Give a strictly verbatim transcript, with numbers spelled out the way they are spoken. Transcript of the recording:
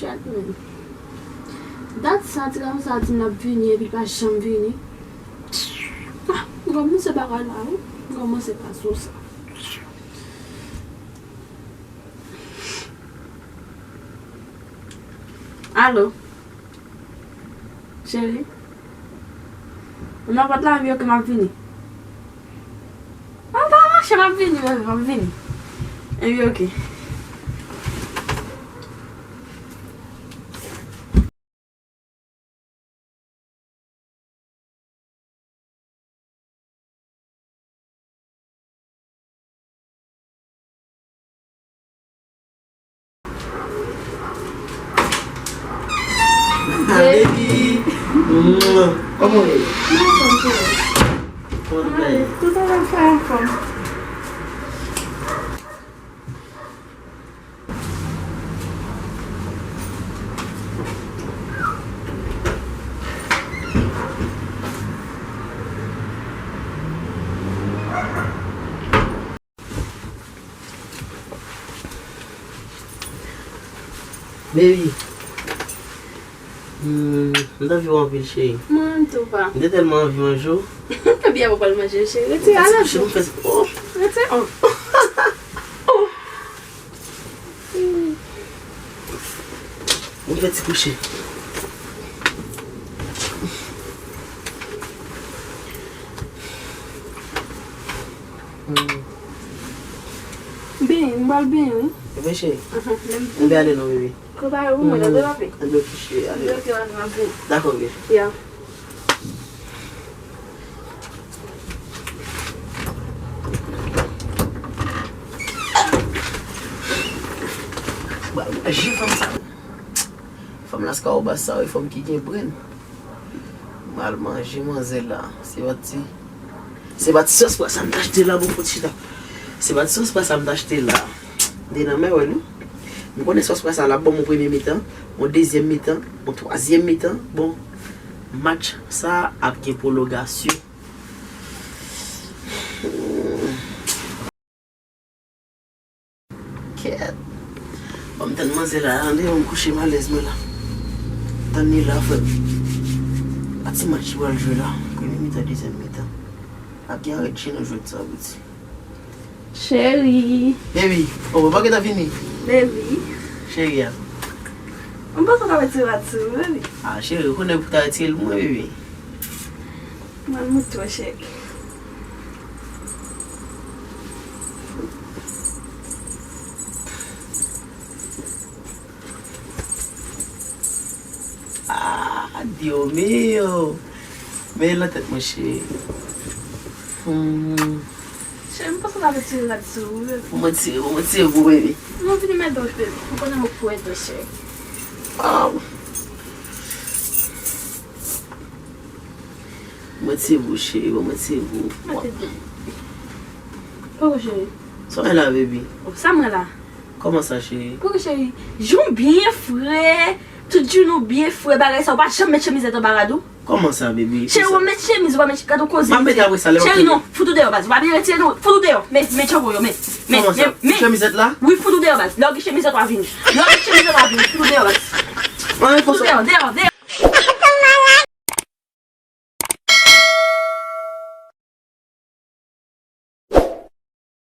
Gad menm. Dat sa, ti gason sa di l ap vini epi l pa janm vini. Ah, m kòmanse bagay la wi. M kòmanse pa sou sa. Alo. Cheri. Ou nan pòt la, wi, ok, m ap vini. An pa mache, m ap vini, bebe, m ap vini. Epi, ok. Baby. Kòman w ye? Mwen anfòm, cheri. Kòman w ye? Tout anfòm, anfòm. Baby. Hmm, m t anvi w anpil, cheri. Mwen menm tou, pa. M te tèlman anvi manje w. Ebyen, ou pral manje, cheri. Retire a la. Cheri, m fè, oh. Retire, oh. Oh. M fè ti kouche. Hmm. Benyen, m pral benyen, wi. Ebyen, cheri. Anhan, lè m... Ann ale non, bebe. Prepare pou mwen, tande, papi? Ann ale, cheri, ale. Ann ale, m ap vini. Dakò, bebe. Ya. Ba, je fanm sa. Fanm Laskawobas sa, wi, fanm ki gen brenn. M al manje manzè la. Se pa ti, se pa ti sòs pwa sa m t achte la pou fout chita. Se pa ti sòs pwa sa m t achte la. De nan men wè nou. M konnen sòs pwa sa l ap ban m yon premye mitan, yon dezyèm mitan, yon twazyèm mitan. Bon, match sa ap gen pwologasyon. Kèt. Ban m tann manzè la, tande, ban m kouche m alèz mwen la. Tann li la, frè m. Pa ti match ki pral jwe la. Premye mitan, dezyèm mitan. Ap gen anrèt chen nan jwèt sa, piti. Cheri. Baby, oh, papa gentan vini. Baby. Cheri a. M panse w ta retire rad sou ou, baby. Ah, cheri, ou konnen pou ta retire l pou mwen, baby. Mwen, mwen twò chèk. Ah, Dios mío. Men nan tèt mwen, cheri. Hmm. Cheri, m panse w ta retire rad sou ou, baby. Mwen tire, mwen tire pou baby. Mwen vini m ede w, baby. M konnen mwen pou ede w, cheri. Ah. Mwen ti bou, cheri, bon, mwen ti bou. Mwen te di. Poko, cheri. Sa w la, baby? Oh, sa mwen la. Kòman sa, cheri? Poko, cheri. Jou byen fre, tout jou nou byen fre, bagay sa, ou pa janm met chemizèt anba rad ou. Kòman sa, baby? Cheri, ou met chemiz, ou pa met, gade yon koze. M ap met apre sa, lè m ap... Cheri, non, fout ou deyò, baz. Ou pa byen retire, non, fout ou deyò. Met, met chanpon yo, met. Met, kòman sa? Met, met. Chemizèt la? Wi, fout ou deyò, baz. Lè w gen chemizèt, w a vini. Lè w gen chemizèt, w a vini. Fout ou deyò, baz. Mwen, fout ou deyò, deyò, deyò.